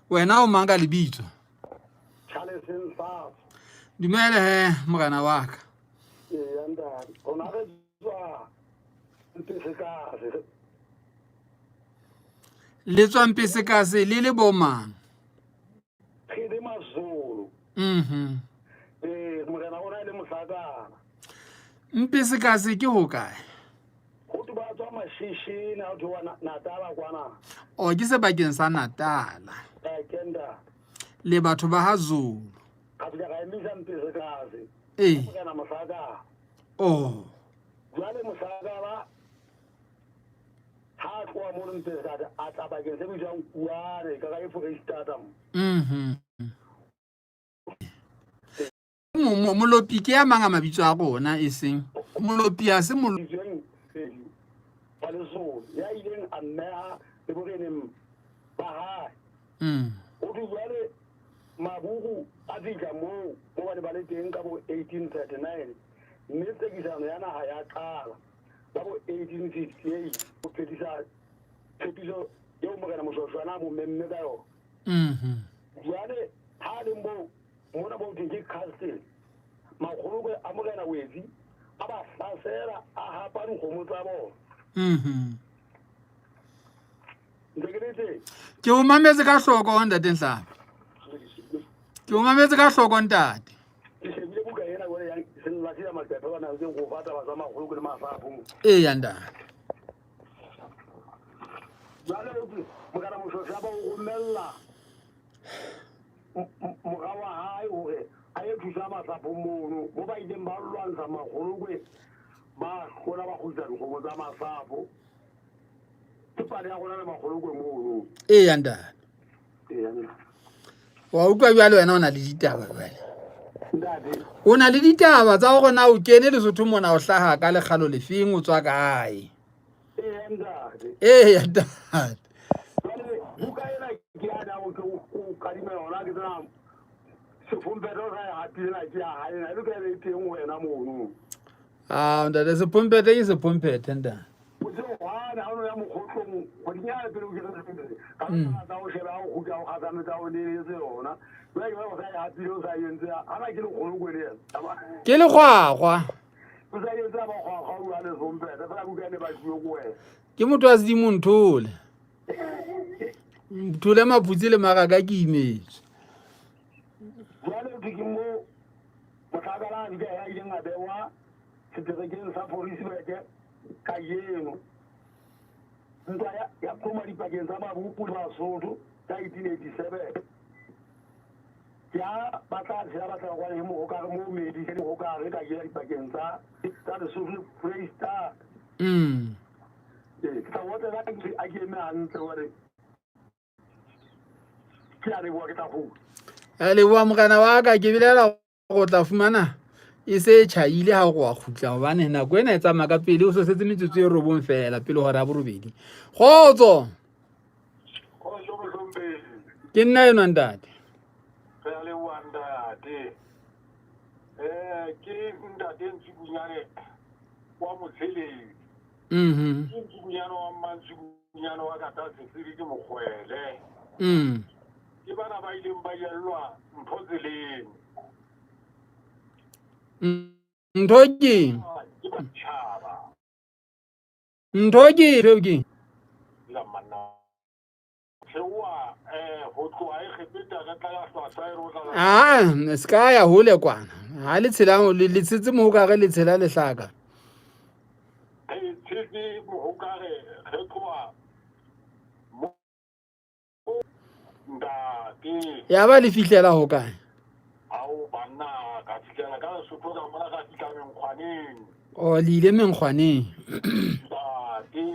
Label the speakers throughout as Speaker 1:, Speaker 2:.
Speaker 1: Wena o mang ka lebitso? Dumele he morena wa ka. Le tswa Mpesekase le le bo mang?
Speaker 2: Re le Mazulu. Ee, morena o na le mohlakana.
Speaker 1: Mpesekase ke ho kae?
Speaker 2: Ho thwe ba tswa Mashishini, ha thwe wa Natala kwana.
Speaker 1: O ke sebakeng sa Natala.
Speaker 2: Eh, Kenda.
Speaker 1: Le batho ba ha Zulu.
Speaker 2: Ka fihla ka emisa Mpesekase.
Speaker 1: Ee.
Speaker 2: Morena mohlakana.
Speaker 1: Oh.
Speaker 2: Jwale mohlakana ha a tloha mono Mpesekase a tla bakeng se bitswang Kuane ka ka e Foreisetata mo.
Speaker 1: Molopi ke a mang a mabitso a rona e seng Molopi a se
Speaker 2: Molopi wa Lesotho ya ileng a mmeha le boreneng ba hae. Ho thwe jwale Maburu a fihla moo mo ba ne ba le teng ka bo 1839 mme tsekisano ya naha ya qala ka bo 1858 ho phethisa tshepiso eo Morena Moshoeshoe a na mo memme ka yona. Jwale ha a leng boo mona bo thweng ke castle, makgolokwe a Morena Wetsi a ba hlasela, a hapa dikgomo tsa bona. Ntse ke le teng.
Speaker 1: Ke o mametse ka hloko ntate Nhlapo. Ke o mametse ka hloko ntate.
Speaker 2: Ke shebile buka ena jwale ya Sellathi ya maqephe ba nang go fa taba tsa makgolokwe le masapo.
Speaker 1: Eya ntate.
Speaker 2: Jwale o thwe Morena Moshoeshoe a ba o romella mora wa hae hore a ye thusa masapo mono mo ba ileng ba lwantsha makgolokwe ba hlola ba kgutlisa dikgomo tsa masapo. Ke pale ya rona le makgolokwe mono.
Speaker 1: Eya ntate. Wa utlwa jwale wena o na le ditaba jwale. O na le ditaba tsa hore na o kene Lesotho mona o hlaha ka lekgalo lefeng o tswa kae? Eya ntate.
Speaker 2: Buka ena ke ya da o ke o kadima yona ke tsena sefompete o sa e hatile na ke ya hae na e lokela e teng wena mono.
Speaker 1: Ah ntate sephompete ke sephompete ntate. Ke legwagwa. Ke motho a sedimo nthole. Nthole maphutse le maraka ke imetswe.
Speaker 2: Jwale ke mo motlakala a ya ileng a bewa seterekeng sa Forisibeke kajeno. Ntwa ya qhoma dipakeng tsa Mabupu le Basotho ka 1887. Ke ha ba tla tshela ba tla kwana mohokare mo medi mohokare ka jela dipakeng tsa tsa Lesotho le Freistata. Ee, ke tla otlela a ke eme hantle hore ke a leboha ke tla kgutla.
Speaker 1: A leboha morena wa ka ke belela go tla fumana e se e tjhaile ha go wa kgutla hobane nako ena e tsamaya ka pele o so setse metsotso e robong fela pele hora ya borobedi. Kgotso. Ke nna enwa ntate.
Speaker 2: Re a leboha ntate. Ke ntate Ntsikunyane wa Motsheledi. Ke Ntsikunyane wa Mmantsikunyane wa Katasesiri ke Mokgwele. Ke bana ba ileng ba jellwa ntho tseleng.
Speaker 1: Ntho ke eng?
Speaker 2: Ke baditjhaba.
Speaker 1: Ntho ke eng ke?
Speaker 2: La manna. Theoha ho tloha Egepeta re tla ya hlwahlwa e re o tla.
Speaker 1: Ah, se ka ya hole kwana. Ha le tshela le tshetse mohokare le tshela lehlaka.
Speaker 2: Re tshetse mohokare re tloha Ntate.
Speaker 1: Ya ba le fihlela ho kae?
Speaker 2: Ao banna ka fihlela ka Lesotho ka mona ka fihla Menkgwaneng.
Speaker 1: O le ile Menkgwaneng.
Speaker 2: Ntate.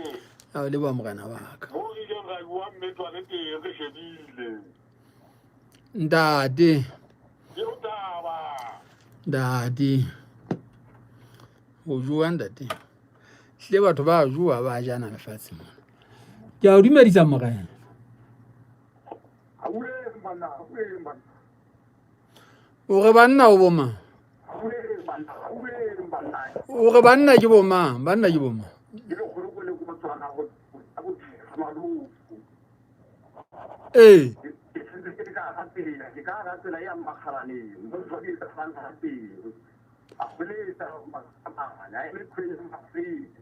Speaker 1: Ao le ba morena wa ka.
Speaker 2: Mo re ileng ra bua mmetwane teng re shebile.
Speaker 1: Ntate.
Speaker 2: Eo taba.
Speaker 1: Ntate. Ho jowa ntate. Hlile batho ba jowa ba jana lefatshe mona. Ke a o dumedisa morena. O re banna o bomang? O re banna ke bomang? Banna ke bomang? Ee.
Speaker 2: tsela, ke ka hara tsela e yang Makgalaneng, mo ntho di etsahalang ha teng. A hweletsa mane, a eme kgweng mafele.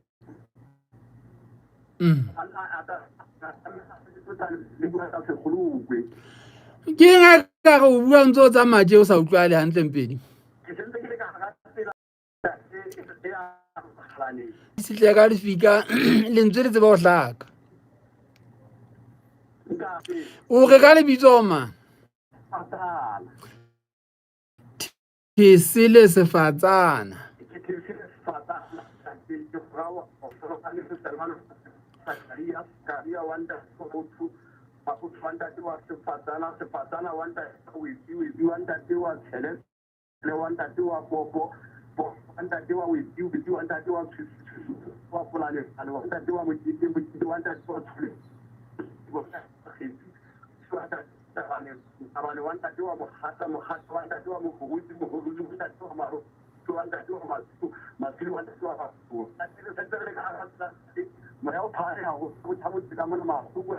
Speaker 1: Ke eng a ka re o bua ntse o tsamaya tje o sa utlwale hantle Mpedi?
Speaker 2: Ke sentse ke le ka hara tsela e yang Makgalaneng.
Speaker 1: Setle ka lefika lentswe le tseba ho hlaka. O re ka lebitso mang?
Speaker 2: Fatsana.
Speaker 1: Thesele Sefatsana.
Speaker 2: Ke Thesele Sefatsana. Ke gorawa le Seselmano Sakaria, Sakaria wa ntate wa Mabotho wa ntate wa Sefatsana, Sefatsana wa ntate wa Wetsi, Wetsi wa ntate wa Tshele, Tshele wa ntate wa Popo, Popo wa ntate wa Wetsi, Wetsi wa ntate wa Tshwisi, Tshwisi wa Polane, Polane wa ntate wa Mokete, Mokete wa ntate wa Tshole, wa ntate wa Kgetsi, Kgetsi wa ntate Tabane, Tabane wa ntate wa Mokgata, Mokgata wa ntate wa Mohorutsi, Mohorutsi wa ntate wa Maro, wa ntate wa Matsholo, Matsholo wa ntate wa Batho. Ntate re sentse re le ka hara tsela, moya o phahame haholo, o thabotse ka mona mahloko.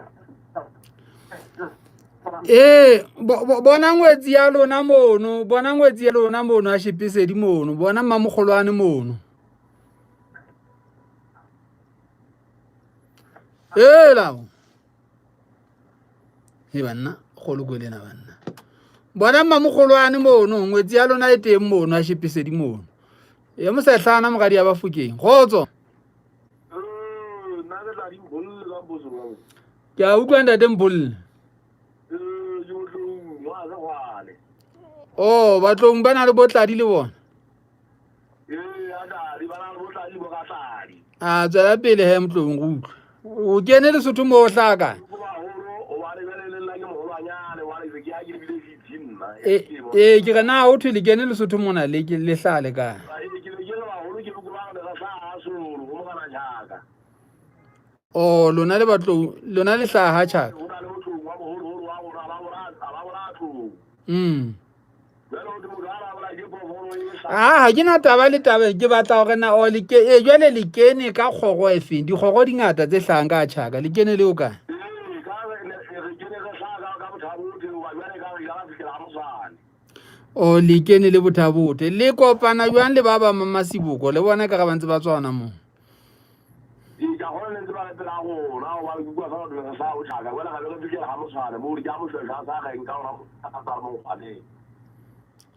Speaker 1: Ee, bona ngwetsi ya lona mono, bona ngwetsi ya lona mono a shepesedi mono, bona mmamokgolwane mono. Ela. He banna, kgolo ko lena banna. Bona mmamokgolwane mono, ngwetsi ya lona e teng mono a shepesedi mono. Ya mosehlana moradi ya Bafokeng. Kgotso.
Speaker 2: Nna ke tla di mbolle ka boso ba.
Speaker 1: Ke a utlwa ntate Mbolle.
Speaker 2: Ke Botlong wa Segwale.
Speaker 1: Oh, Batlong ba na le botladi le bona.
Speaker 2: Ee, a tladi ba na le botladi bo ka tladi.
Speaker 1: A tswela pele he Motlong re utlwe. O kene Lesotho mo o hlaha kae?
Speaker 2: Ko baholo o ba lebele le nna ke moholwanyane wa le ke ya ke lebile fitsi nna.
Speaker 1: Ee, ke re na ho thwe le kene Lesotho mona le ke le hlaha le kae?
Speaker 2: Ee, ke ne ke re baholo ke re ba re hlaha Solo go mogana jaaka.
Speaker 1: Oh, lona le Batlou, lona le hlaha ha Tjhaka.
Speaker 2: Ho na le Motlong wa moholoholo wa rona, ba bona, ba bona Tlou. Jwale ho thwe motho ha ba bola ke phoofolo e hlaha.
Speaker 1: Ah, ha ke na taba le taba, ke batla hore na oh le ke eh jwale le kene ka kgoro e feng? Dikgoro di ngata tse hlahang ka Tjhaka. Le kene le ho kae?
Speaker 2: Ee, ka re re kene re hlaha ka ka Bothabothe hoba jwale ka re ile ra fihlela ha Moswane.
Speaker 1: Oh, le kene le Bothabothe. Le kopana jwang le ba bang ba Masiboko? Le bona ekare ba ntse ba tswa hona moo.
Speaker 2: Ee, ka gona ne ntse ba re pela rona gobane ke kua fa batho re sa o tšhaka jale ga be re fitlhela ga motshwane mo ke a mošwešwa a sa reng ka ona a sa re mokgwaneng.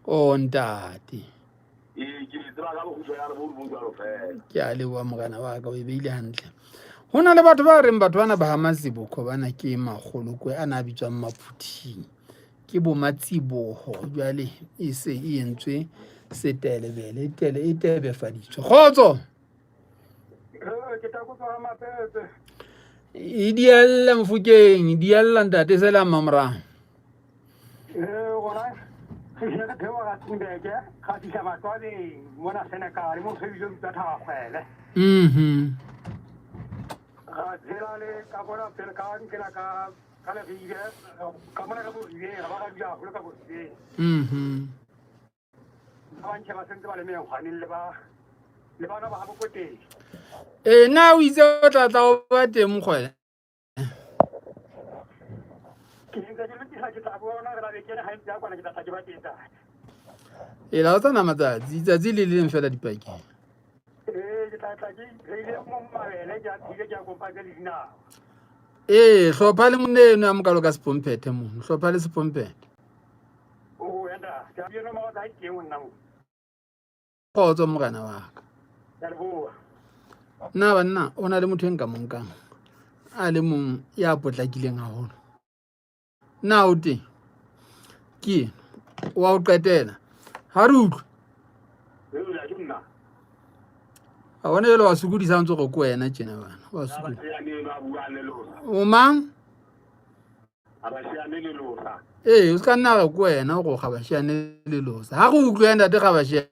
Speaker 1: O ntate.
Speaker 2: Ee, ke tseba ka bokgutshwanyane bo bo jalo fela.
Speaker 1: Ke a leboha morena wa ka, o e beile hantle. Ho na le batho ba reng batho bana ba ha Masiboko bana ke makgolokwe a na a bitswang Maphuthing. Ke bo Matsiboho jwale e se e entswe setelebele, e tebefaditswe. Kgotso!
Speaker 2: Ke tla kopa ha Mapetse.
Speaker 1: E diella Mofokeng, e diella ntate se la mmamorao.
Speaker 2: Rona re hlile re theoha Rustenburg ra fihla Matwabeng mona Senekal mo re bile bitsa Thabakgwele. Ra tshela le ka bona pele ka nkela ka ka Leribe ka mona ka Boribeng ra ba ra dula haholo ka Boribeng. Ba bang ba sentse ba le mehwaneng le ba le bana ba habo teng.
Speaker 1: Ee, na o itse o tla tla o ba teng mokgwele?
Speaker 2: Ke ntse ke lokisa ke tla bona re ba bekene ha ntse ya kwana ke tla tla ke ba teng ntate.
Speaker 1: Ee, la o tsana matsatsi, tsatsi le leng fela dipakeng.
Speaker 2: Ee, ke tla tla ke reile mo mabele ke a phile ke a kopantse le dinao.
Speaker 1: Ee, hlopha le monna eno ya mokalo ka sepomphethe mono, hlopha le sepomphethe. Kgotso morena wa ka. Nna banna o na le motho e nka mo nkang a le mong ya potlakileng haholo. Na o teng? Ke wa o qetela. Ha re utlwe. A bona jwale wa sokodisa o ntse gore ke wena tjena bana. Wa sokodisa. O mang? Ee, o se ka nna re ke wena o go Gabashiane le Losa. Ha re utlwe ntate Gabashiane.